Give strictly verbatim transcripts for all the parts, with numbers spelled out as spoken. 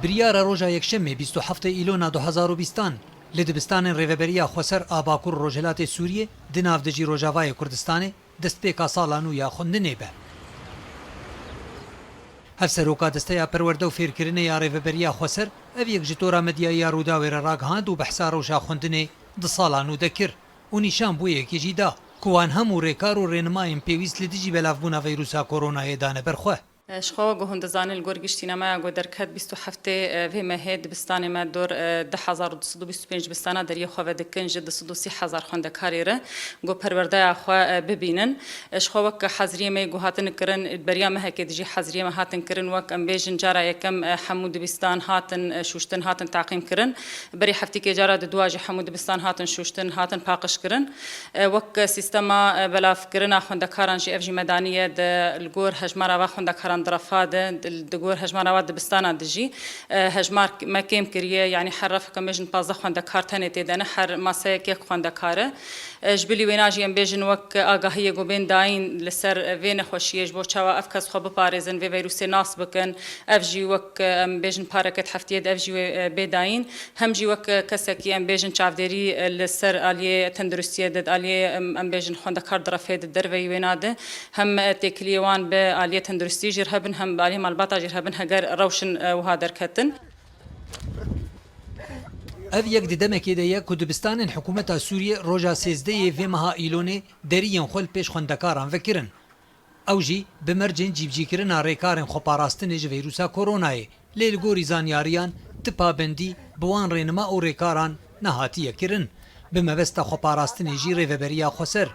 Biryara roja Yekşemê bîst û heftê Îlona du hezar û bîstan li dibistanên Rêveberiya Xweser a Bakur û Rojhilatê Sûriyê di navdijî Rojavayê Kurdistanê destpêka sala nû ya xwendinê be. Hevseroka Desteya Perwerde û Fêrkirinê ya Rêveberiya Xweser ev yek ji tora medyayî ya Rûdawê re ragihand û behsa rewşa xwendinê di sala nû de kir û nîşan bû yekê jî da ku wan hemû rêkar û rênimayên pêwîst li dijî belavbûna vîrusa koronayê dane ber xwe. Ji xwe wek ku hûn dizanin, li gor giştînameya ku derket bîst û heftê vê mehê dibistanê me dor du hezar û du sed û bîst û pênc dibistana deriyê xwe vedikin ji du sed û sî hezar xwendekarê re ku perwerdeya xwe bibînin. Ji xwe wek heziriyê me ku hatin kirin, beriya mehekê dijî heziriyê me hatin kirin, wek em bêjin cara yekem hemû dibistan hatin şûştin, hatin teqîm kirin. Berî heftîkê cara di dua jî hemû dibistan hatin şûştin, hatin paqij kirin. E, wek sîstema, e, belavkirina xwendekaran jî ev jî medanî ye, di, li gor hejmara va xwendekaran di refa de, di, di gor hejmara va dibistana de jî, e, hejmar me kêm kiriye, yanî her refeke me jin pazdeh xwendekar tenê tê de ne, her maseyek yek xwendekar e. E, ji bilî wêna jî em bêjin wek agahiyê ku bên dayîn li ser vê nexweşiyê ji bo çawa ev kes xwe biparêzin, vê vîrusê nas bikin, ev jî wek, e, em bêjin pareke di heftiyê de ev jî wê, e, bê dayîn. Hem jî wek kesekî em bêjin çavdêrî li ser aliyê tenduristiyê de, aliyê em, em bêjin xwendekar di refê de derveyî wêna de, hem têkiliyê wan bi aliyê tenduristî jî re hebin, hem bi aliyê malbata jî re hebin, heger rewşin, e, wiha derketin. Ev yek di demekê de ye ku dibistanên hikûmeta Sûriyê roja sêzdehê vê meha Îlonê deriyên xwe li pêş xwendekaran vekirin. Ew jî bi mercên cîbicîkirina rêkarên xweparastinê ji vîrusa koronayê, lê li gorî zanyariyan ti pabendî bi wan rênima û rêkaran nehatiye kirin. Bi mebesta xweparastinê jî Rêveberiya Xweser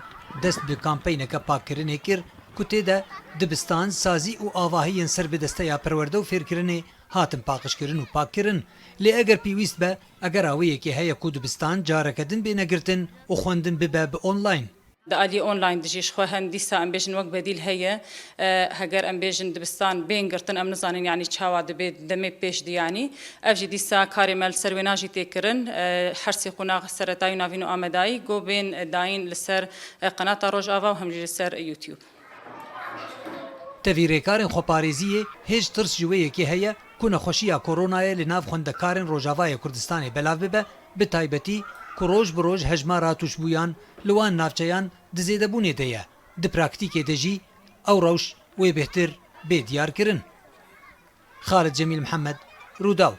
dest bi kampeyneke pakkirinê kir ku tê de dibistan, sazî û avahiyên ser bi Desteya Perwerde û Fêrkirinê hatin paqijkirin û pakkirin. Lê eger pêwîst be, egera wê yekê heye ku dibistan careke din bêne girtin û xwendin bibe bi online. Di aliyê online de jî ji xwe hem dîsa em bêjin wek bedîl heye. E, heger em bêjin dibistan bên girtin, em nizanin yanî çawa dibe demê pêş de yanî. Ev jî dîsa karê me li ser wêna jî tê kirin. E, her sê qonax seretayî û navîn û amadayî go bên dayîn li ser, e, qenata Rojava û hem jî li ser YouTube. Tevî rêkarên xweparêziyê hêj tirs ji wê yekê heye ku nexweşiya koronayê li nav xwendekarên Rojavayê Kurdistanê belav bibe, bi taybetî ku roj bi roj hejmara tûşbûyan li wan navçeyan di zêdebûnê de ye. Di praktîkê de jî ew rewş wê bêhtir bê diyarkirin. Xalid Cemîl Mihemed, Rûdaw.